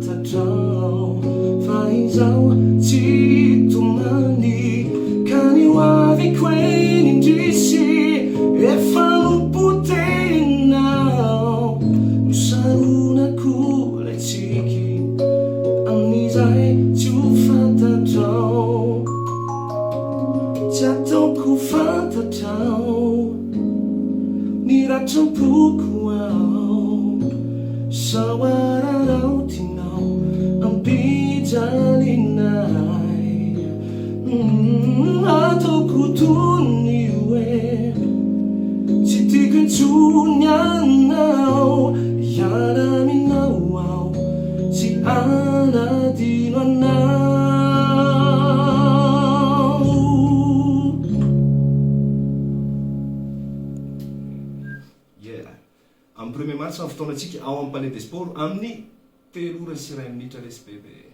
fantatrao fa izaho tsy hitomany ka ny ho aviko eny indrisy efa nopotehinao nosaronako ilay tsiky amin'izay tsy ho fantatrao tsy ataoko fantatrao ny ratram-poko ao sao araraotinao ampijaliana ahy Ataoko toy ny hoe tsy tiako intsony ianao Hiala aminao aho tsy hanadino anao. Yeah. Amin'ny premier mars ny fotoanantsika ao amin'ny Palais des Sports amin'ny 3 ora sy iray minitra lesy bebe.